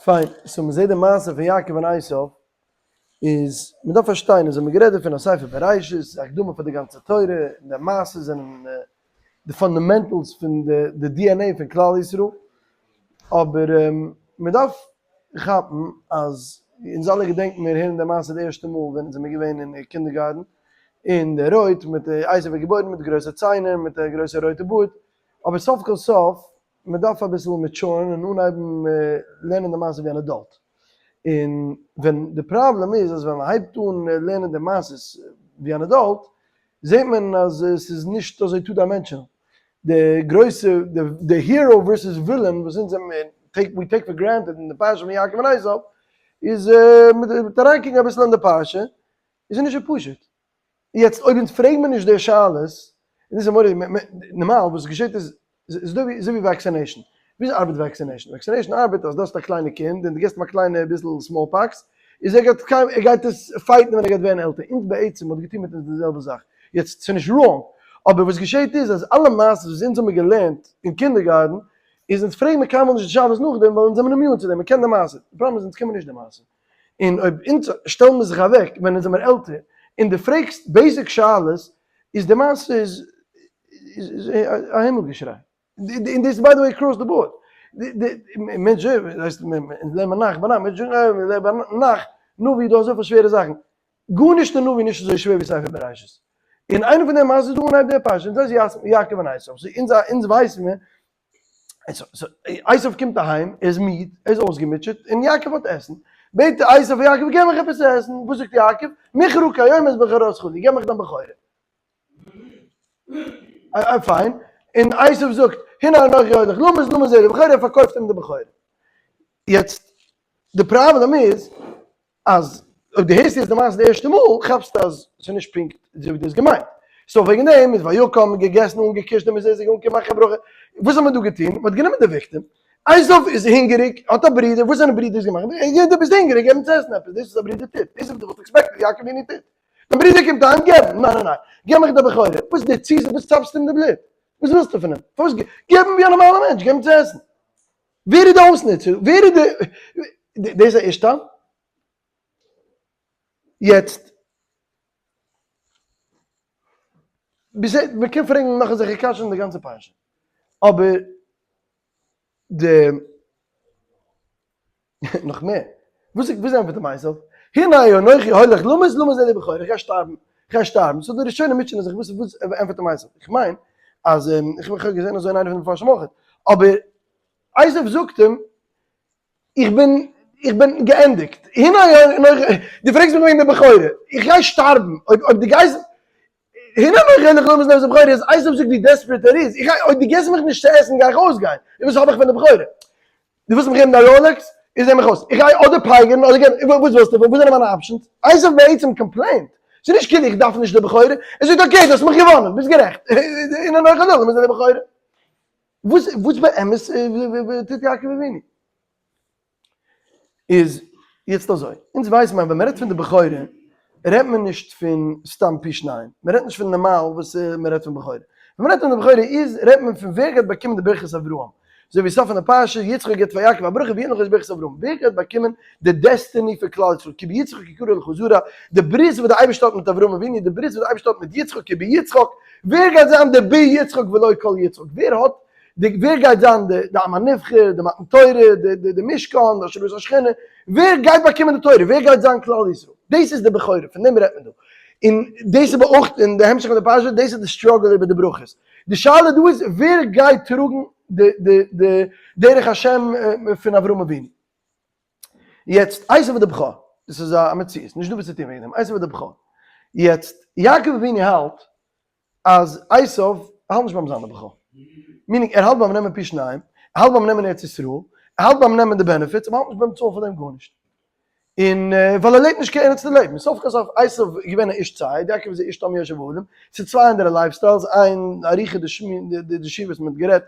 פיין, so מ'זעט די מעשה פון יעקב און עשיו, איז מ'דארף פארשטיין אז ווען מ'גערעדט דא פון א ספר בראשית, איז א הקדמה פאר די גאנצע תורה, און די מעשה זענען די fundamentals פון די DNA פון כלל ישראל, אבער מ'דארף כאפן אז אונז אלע געדענקן מיר הערן די מעשה די ערשטע מאל ווען אונז זעמיר געווען אין קינדערגארטן, און די רויט מיט די עשיו איז געבוירן מיט גרויסע ציינער מיט א גרויסע רויטע בארד, אבער סוף כל סוף מען דארף אביסל mature ן און אנהייבן לערנען די מעשה ווי אן adult, און ווען די פראבלעם איז אז ווען מען הייבט אן לערנען די מעשות ווי אן adult זעט מען אז עס איז נישט אזוי two dimensional, די גרויסע די hero versus villain וואס אונז זעמיר we take for granted אין די פרשה פון יעקב און עשיו איז מיט אריינקוקן אביסל אין די פרשה איז נישט אזוי פשוט. יעצט אויב אונז פרעגן מיר נישט די שאלות, און דאס איז מורא'דיג, נארמאל וואס געשעט איז, איז דא ווי אזוי ווי vaccination, וויאזוי ארבעט vaccination? Vaccination ארבעט אז דו האסט א קליינע קינד און דו גיבסט אים א קליינע ביסל smallpox, איז ער גייט קיין ער גייט עס fight ן ווען ער גייט ווערן עלטער, אונז בעצם האט געטון מיט אונז די זעלבע זאך, יעצט ס'איז נישט wrong, אבער וואס געשעט איז אז אלע מעשות וואס אונז האבן געלערנט אין קינדערגארטן, איז אונז פרעגן מיר קיינמאל נישט די שאלות נאכדעם ווייל אונז זעמיר immune צו דעם, מ'קען די מעשה, די פראבלעם איז אונז קען מיר נישט די מעשה. און אויב אונז שטעלן מיר זיך אוועק ווען אונז זעמיר עלטער און דו פרעגסט basic שאלות איז די מעשה איז א הימל געשריי. און דאס איז by the way across the board. מענטש הייסט אונז לערנען נ"ך ביינאכט, מענטש לערנען נ"ך, נביא איז דא אזויפיל שווערע זאכן. גארנישט אין נביא נישט אזוי שווער ווי ספר בראשית. און איינע פון די מעשות איז דא אנהייב די פרשה און דאס איז יעקב און עשו. So אונז ווייסן מיר עשיו קומט אהיים, ער איז מיד, ער איז אויסגעמוטשעט, און יעקב האט עסן. בעט עשיו פון יעקב, געב מיך עפעס צו עסן. וואס זאגט יעקב? מכרה כיום את בכורתך לי, געב מיך דיין בכורה. פיין. און עשיו זאגט, הנה אנכי הולך למות, למה זה לי בכורה, ער פארקויפט אים די בכורה. יעצט, די פראבלעם איז, אז אויב דו הערסט יעצט די מעשה די ערשטע מאל, כאפסטו אז ס'איז נישט פונקט אזוי ווי דו האסט געמיינט. So וועגן דעם איז ויקם געגעסן אנגעקושט די מזוזה אנגעקומען מאכן א ברכה. וואס האט מען דא געטון? מ'האט גענומען די victim. עשיו איז הונגעריג, האט א ברודער, וואס זענען ברידערס געמאכט? דו ביסט הונגעריג, געב אים צו עסן עפעס, דאס איז וואס א ברודער טוט, דאס איז וואס דו וואלסט expected יעקב אבינו טוט. דיין ברודער קומט אהיים, געב אים, ניין ניין ניין, געב מיך די בכורה, וואס די ציז, וואס צאפסטו אים די בלוט? וואס ווילסטו פון אים? פארוואס געב אים ווי א נארמאלער מענטש, געב אים צו עסן. ווער איז די אויסנוצער? ווער איז די, דאס איז א איש תם? יעצט, מען קען פרעגן נאך אזעלכע קשיות אין די גאנצע פרשה, אבער די, נאך מער, וואס וואס ענטפערט אים עשיו? הנה אנכי הולך למות למה זה לי בכורה, איך גיי שטארבן, איך גיי שטארבן, so די ראשונים מוטשענען זיך, וואס וואס ענטפערט אים עשיו? איך מיין אז איך האב געזען אזוי אין איינע פון די מפרשים אויך, אבער עשיו זאגט אים, איך בין איך בין געענדיגט, הנה אנכי, דו פרעגסט מיך וועגן די בכורה, איך גיי שטארבן, אויב אויב דו גייסט, הנה אנכי הולך למות למה זה בכורה, איז עשיו זאגט ווי desperate ער איז, איך גיי, אויב דו גיבסט מיך נישט צו עסן גיי איך אויסגיין, און וואס האב איך פון די בכורה? דו ווילסט מיך געבן דיין Rolex? איך זע מיך אויס, איך גיי אדער פייגערן אדער געבן, וואס ווילסטו, וואס זענען מיינע options? עשיו בעצם complained, ס'איז נישט כאילו איך דארף נישט די בכורה, ער זאגט okay דו האסט מיך געוואנען, ביסט גערעכט, הנה אנכי הולך למות די בכורה. וואס וואס באמת טוט יעקב אבינו? איז יעצט אזוי, אונז ווייסן מיר אז ווען מ'רעדט פון די בכורה רעדט מען נישט פון סתם פי שניים, מ'רעדט נישט פון נארמאל וואס מ'רעדט פון בכורה. ווען מ'רעדט פון די בכורה איז רעדט מען פון ווער גייט באקומען די ברכת אברהם. אזוי ווי סוף פון די פרשה, יצחק גיבט פאר יעקב א ברכה ויתן לך את ברכת אברהם. ווער גייט באקומען די destiny פון כלל ישראל, כי ביצחק יקרא לך זרע, די ברית וואס די אייבערשטער האט מיט אברהם אבינו, די ברית וואס די אייבערשטער האט מיט יצחק כי ביצחק, ווער גייט זיין די ביצחק ולא כל יצחק, ווער האט די ווער גייט זיין די די עם הנבחר, די מתן תורה, די די די משכן, די השראת השכינה, ווער גייט באקומען די תורה, ווער גייט זיין כלל ישראל, דאס איז די בכורה, פון דעם רעדט מען דא, און דאס איז אבער אויך אין די המשך פון די פרשה, דאס איז די struggle איבער די ברכות, די שאלה דא איז ווער גייט טראגן די די די דרך השם פון אברהם אבינו. יעצט עשו איז די בכור, דאס איז א מציאות, נישט דא וואס צו טון וועגן דעם, עשו איז די בכור, יעצט יעקב אבינו האלט אז עשו האלט נישט ביים זיין די בכור, meaning ער האלט ביים נעמען פי שניים, ער האלט ביים נעמען ארץ ישראל, ער האלט ביים נעמען די benefits, אבער האלט נישט ביים צאלן פאר דעם גארנישט, און ווייל ער לעבט נישט קיין ערנסטע לעבן, סוף כל סוף עשו איז געווען א איש ציד, יעקב איז א איש תם יושב אהלים, ס'איז צוויי אנדערע lifestyles, איין אריכא דשמי וואס מ'האט גערעדט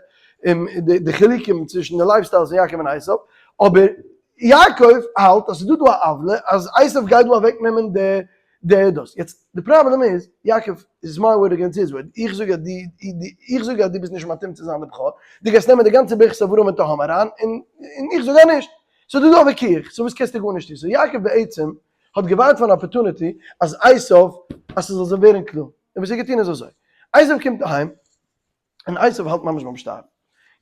די חילוקים צווישן די lifestyles פון יעקב און עשו, אבער יעקב האלט אז ס'איז דא דא א עוולה אז עשו גייט דא אוועק נעמען די די דאס, יעצט די פראבלעם איז יעקב איז my word against his word, איך זאג אז דו איך זאג אז דו ביסט נישט מתאים צו זיין די בכור, דו גייסט נעמען די גאנצע ברכת אברהם אין תהום אריין, און איך זאג אז נישט. ס'איז דא דא א וויכוח, so וואס קענסטו גארנישט טון? so יעקב בעצם האט געווארט פאר אן opportunity אז עשיו, אז ס'זאל זיי ווערן קלאר. און וואס ער האט געטון איז אזוי, עשיו קומט אהיים, און עשיו האלט ממש ביים שטארבן.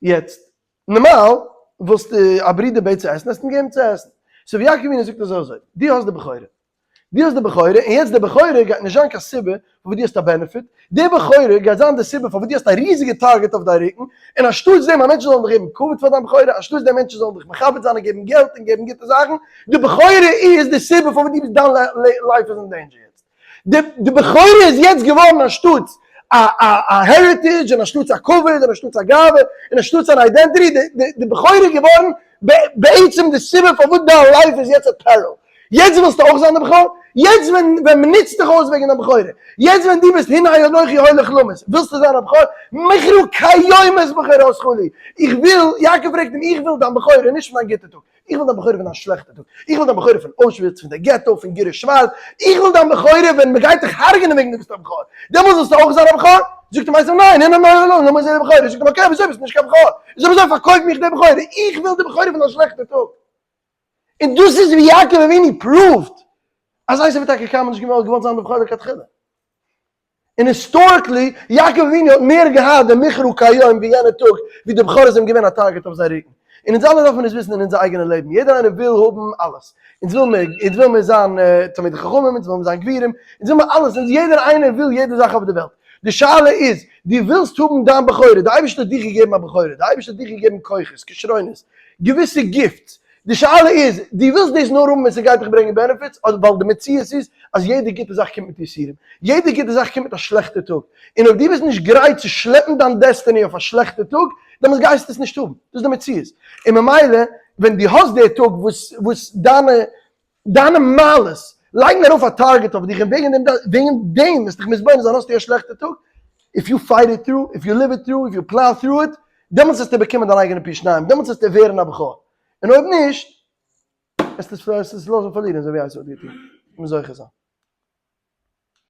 יעצט, נארמאל וואלסטו א ברודער בעט צו עסן, וועסטו אים געבן צו עסן. so ווי יעקב אבינו זאגט אזוי אזוי, דו האסט די בכורה, דו האסט די בכורה, און יעצט די בכורה גייט נישט זיין קיין סיבה פארוואס דו האסט א benefit, די בכורה גייט זיין די סיבה פארוואס דו האסט א ריזיגע target אויף דיין רוקן, און אנשטאטס דעם אז מענטשן זאלן דיך געבן כבוד פאר דיין בכורה, אנשטאטס דעם מענטשן זאלן דיך מכבד זיין און געבן געלט און געבן גוטע זאכן, די בכורה איז די סיבה פארוואס דו ביסט דיין life איז אין danger יעצט. די בכורה איז יעצט געווארן אנשטאטס א heritage און אנשטאטס א כבוד און אנשטאטס א גאווה און אנשטאטס אן identity, די בכורה איז געווארן בעצם די סיבה פארוואס דיין life איז יעצט at peril. יעצט ווילסטו אויך זיין די בכור? יעצט ווען ווען מען נוצט דיך אויס וועגן דיין בכורה, יעצט ווען דו ביסט הנה אנכי הולך למות, ווילסטו זיין א בכור? מכרו כיום את בכורתך לי, איך וויל, יעקב פרעגט אים, איך וויל דיין בכורה, נישט פון דיין גוטע טאג, איך וויל דיין בכורה פון דיין שלעכטע טאג, איך וויל דיין בכורה פון אוישוויץ, פון די געטא, פון גירוש ספרד, איך וויל דיין בכורה ווען מען גייט דיך הרג'נען וועגן דו ביסט א בכור, דעמאלס זאלסטו אויך זיין א בכור? זאגט אים עשו ניין, הנה אנכי הולך למות זיי די בכורה, זאגט אים okay וויאזוי ביסטו נישט קיין בכור? איז אויב אזוי פארקויף מיך די בכורה, איך וויל די בכורה פון דיין שלעכטע טאג. און דאס איז ווי יעקב אבינו proved אז עשו האט טאקע קיינמאל נישט געוואלט זיין די בכור לכתחילה. און historically, יעקב אבינו האט מער געהאט די מכרו כיום ווי יענע טאג ווי די בכורות זענען געווען א target אויף זיין רוקן. און אונז אלע דארפן עס וויסן אין אונזער אייגענע לעבן, יעדער איינער וויל האבן אלעס. אונז וויל מיר, אונז וויל מיר זיין תלמידי חכמים, אונז וויל מיר זיין גבירים, אונז וויל מיר אלעס, אונז יעדער איינער וויל יעדע זאך אויף די וועלט. די שאלה איז, דו ווילסט האבן דיין בכורה, די אייבערשטער האט דיך געגעבן א בכורה, די אייבערשטער האט דיך געגעבן כוחות, כשרונות, געוויסע gifts, די שאלה איז, דו ווילסט דאס נאר האבן ווען ס'גייט דיך ברענגען benefits, אדער ווייל די מציאות איז אז יעדע גוטע זאך קומט מיט יסורים, יעדע גוטע זאך קומט מיט א שלעכטע טאג, און אויב דו ביסט נישט גרייט צו שלעפן דיין destiny אויף א שלעכטע טאג, דעמאלטס גייסטו עס נישט האבן, דאס איז די מציאות. און ממילא ווען דו האסט די טאג וואס וואס דיינע דיינע מעלות לייגן ארויף א target אויף דיך און וועגן דעם וועגן דעם וועסטו דיך מתבונן זיין האסטו א שלעכטע טאג, if you fight it through, if you live it through, if you plow through it, דעמאלטס וועסטו באקומען דיין אייגענע פי שניים, דעמאלטס וועסטו ווערן א בכור, און אויב נישט, וועסטו עס לאזן פארלירן אזוי ווי עשו האט געטון, מ'זאל זוכה זיין.